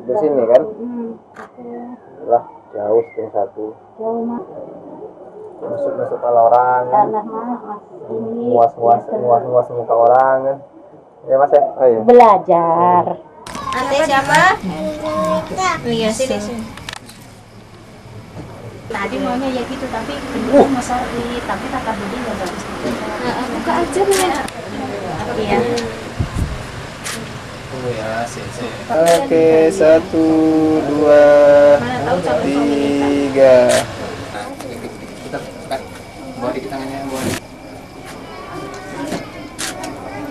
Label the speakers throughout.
Speaker 1: Di sini kan? Lah, jauh 12.30.
Speaker 2: Jauh, Mas.
Speaker 1: Nusuk-nusuk kepala orang kan.
Speaker 2: Mas. Ini
Speaker 1: Nguas-nguas muka orang kan. Ya, Mas ya? Oh, iya.
Speaker 2: Belajar.
Speaker 3: Ate siapa? Iya, sini sini.
Speaker 2: Tadi maunya ya gitu, tapi bentuknya mau sorry, tapi kata Budi nggak bagus gitu.
Speaker 3: Buka aja nih. Iya.
Speaker 1: Tunggu ya, sih. Oke, 1, 2, 3. Kita bawa dikit tangannya, bawa dikit.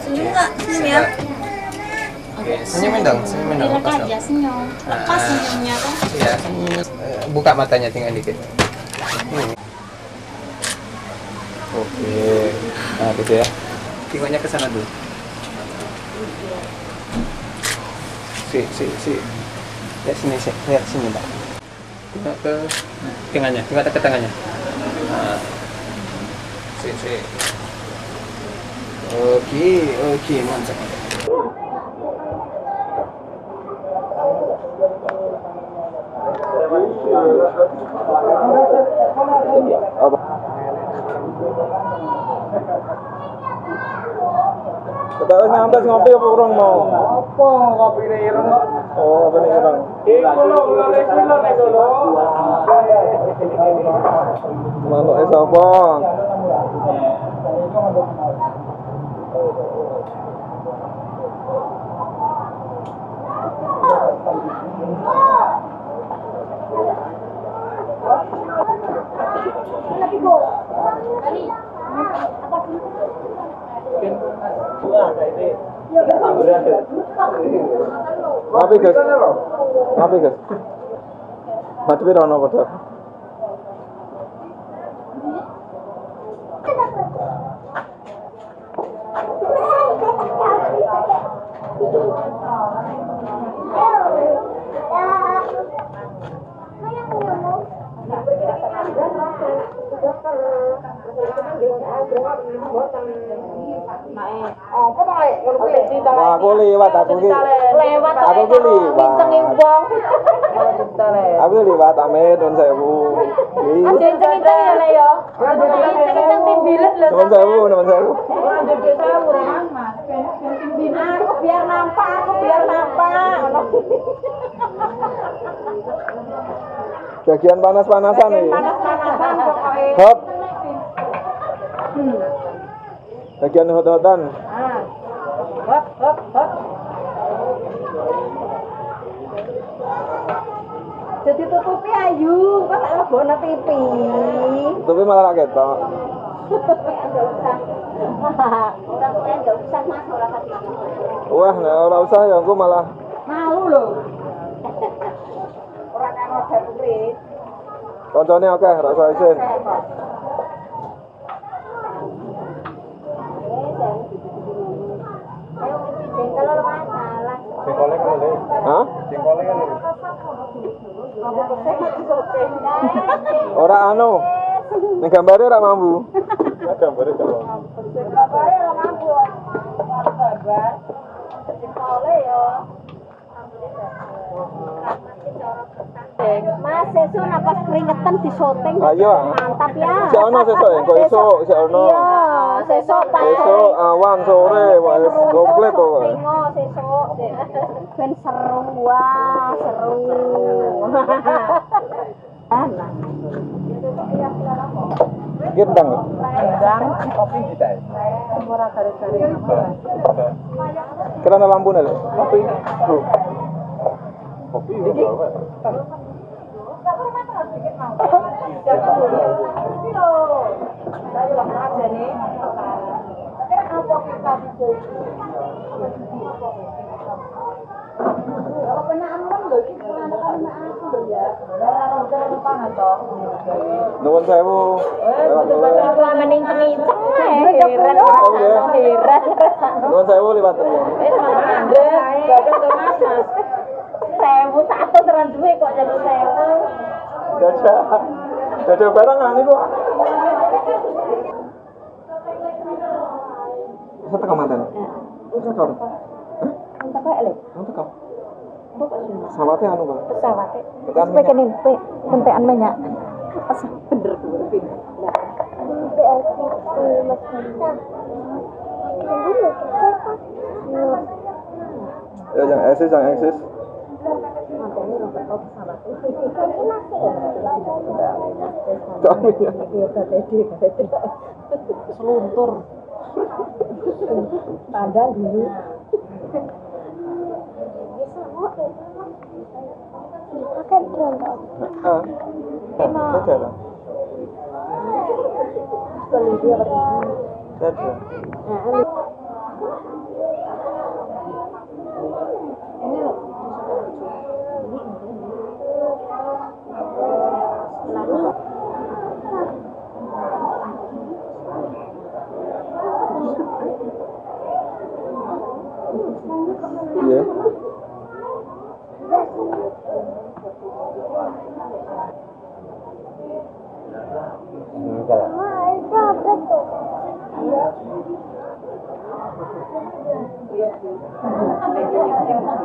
Speaker 3: Senyum nggak? Senyum ya.
Speaker 1: Oke, senyumin dong, senyumin dong. Lepas dong.
Speaker 2: Aja senyum.
Speaker 3: Lepas senyumnya tuh.
Speaker 1: Iya, buka matanya tinggal dikit. Oke, nah gitu ya. Tinggalnya ke sana dulu. Si. Lihat sini, lihat sini, Pak. Tinggal ke tangannya, tinggal ke tangannya. Nah. Si. Oke, mantap. Apa? Kita wis ngantos ngopi apa urung mau? Apa kopine ireng kok? Oh, kopine ireng. Iku lho, ulane kuwi lho nek lho. Manuke sapa? Ngopi, Gus. Ngopi, Gus. Mati piro ono padha? Wah, aku liwat, aku ki.
Speaker 2: Lewat.
Speaker 1: Aku ki liwat. Aku liwat amit nuwun sewu.
Speaker 2: Aja inceng-inceng ya, Lek ya. Inceng-inceng timbilet lho.
Speaker 1: Nuwun sewu, nuwun sewu.
Speaker 2: Aku biar nampak, aku biar nampak.
Speaker 1: Bagian panas-panasan nih.
Speaker 2: Panas-panasan pokoknya.
Speaker 1: Hop. Bagian hot-hotan.
Speaker 2: Hot, hot, hot. Jadi tutupi ayu, kok tak lebokno TV.
Speaker 1: Tutupi malah ra ketok.
Speaker 2: Enggak usah. Orang tua enggak usah Mas, ora usah.
Speaker 1: Wah, nek ora usah ya engko malah
Speaker 2: malu lho. Ora kan modal urip.
Speaker 1: Koncone akeh, ora usah isin. Hah? Ora anu. Ning gambare ora mambu. Gambare gak mambu.
Speaker 2: Gambare ora mambu. Gambar. Jengkole ya. Mas sesuk napas keringetan di syuting.
Speaker 1: Ayo.
Speaker 2: Mantap ya.
Speaker 1: Sik ono sesuk ya, kok esuk sik ono.
Speaker 2: Iya, sesuk pas.
Speaker 1: Esuk awan sore wis komplit kok.
Speaker 2: Tengok sesuk ben seru, wah seru. Nah.
Speaker 1: Iki rendang.
Speaker 2: Rendang
Speaker 1: kopi kita.
Speaker 2: Ora garis-garis.
Speaker 1: Kira ana lampune lho. Kopi. Kopi yo. Nuwun sewu.
Speaker 2: Heran, heran.
Speaker 1: Nuwun sewu liwat ya.
Speaker 2: Wis malah mandek, gagal to Mas, Mas. 1000 satu terang duwe kok jaluk 1000.
Speaker 1: Dadah. Dadah barang ngene kok. Bisa teko manten? Bisa teko. Hah?
Speaker 2: Teko lho.
Speaker 1: Teko. Pesawatnya anu, Pak.
Speaker 2: Pesawatnya. Sampai kene kentekan minyak. Pesawat bener kuwi.
Speaker 1: Ya, yang eksis, yang eksis.
Speaker 2: Seluntur. Tanda dulu.
Speaker 1: Heeh. Beda lah. Beda. Iya.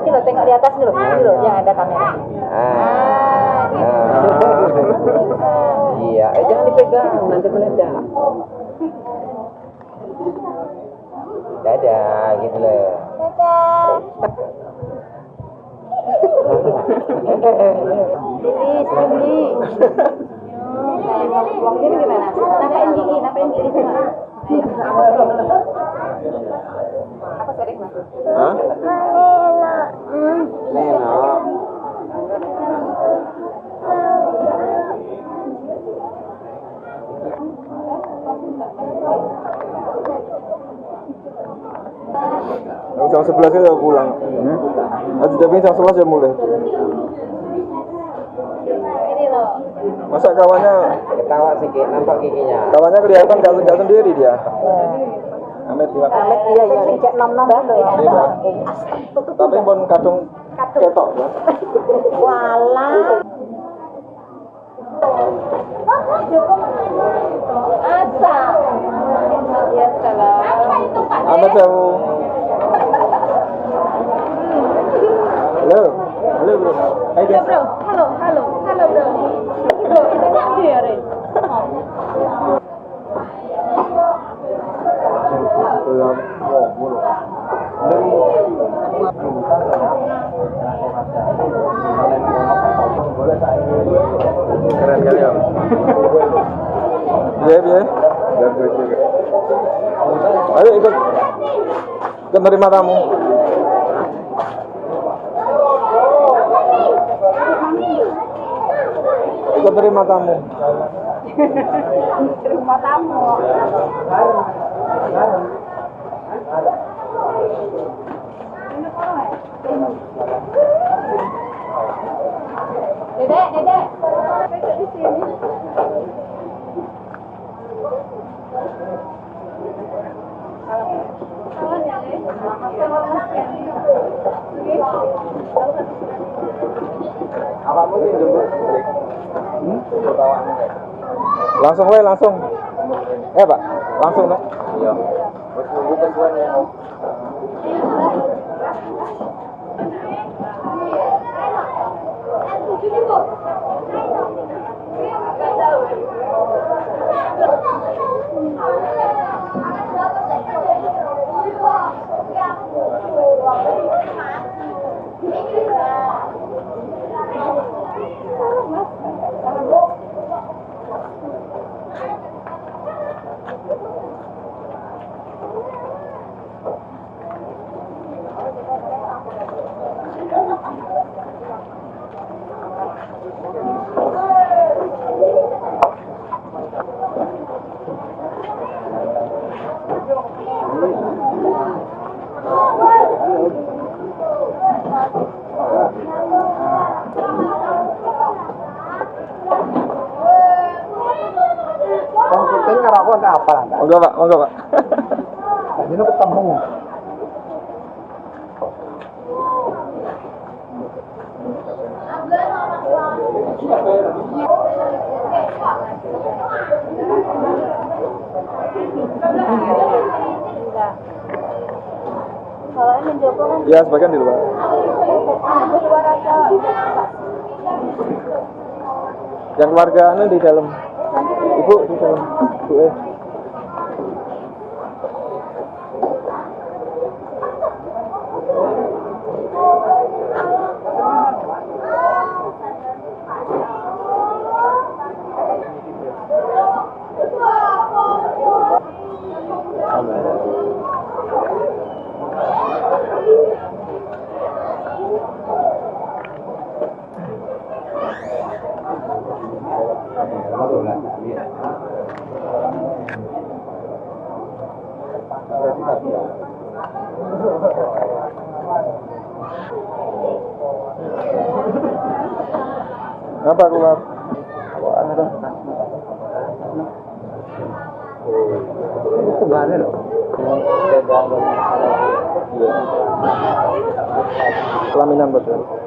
Speaker 2: Ini loh, tengok di atas nih loh, ini loh yang ada kamera.
Speaker 4: Iya, jangan dipegang, nanti meledak. Dadah, gitu loh.
Speaker 2: Dadah. Lili, Lili. Ini gimana? Napain gigi semua. Apa sering mas?
Speaker 1: Hah?
Speaker 4: Leno.
Speaker 1: Jam 11 saya pulang. Tapi jam 11 ya mulai. Masa kawannya
Speaker 4: ketawa sedikit, nampak giginya.
Speaker 1: Kawannya kelihatan nggak sendiri dia. Amit iya.
Speaker 2: Amit iya iya. Sing cek nom-nom lho.
Speaker 1: Tapi pun kadung ketok ya.
Speaker 2: Walah. Asa. Ya salam. Apa itu Pak?
Speaker 1: Amit sewu. Halo. Halo bro. Hai guys.
Speaker 2: Bro, halo, halo, halo bro. Bro, itu nak dia, Re.
Speaker 1: Keren kali ya. Iya, iya. Ayo ikut. Ikut nerima tamu. Ikut terima tamu.
Speaker 2: Terima tamu. Dedek, dedek. Dedek di sini.
Speaker 1: Apa mungkin jemput? Langsung we, langsung. Pak, langsung dong.
Speaker 4: Iya. Nunggu kesuannya.
Speaker 1: Monggo Pak, monggo Pak.
Speaker 5: Ini ketemu.
Speaker 2: Kalau ini Joko kan?
Speaker 1: Ya, sebagian di luar.
Speaker 2: Keluar aja.
Speaker 1: Yang keluarga anu di dalam. Ibu di dalam. Ibu eh. Kenapa keluar?
Speaker 4: Itu gak ada loh.
Speaker 1: Pelaminan betul.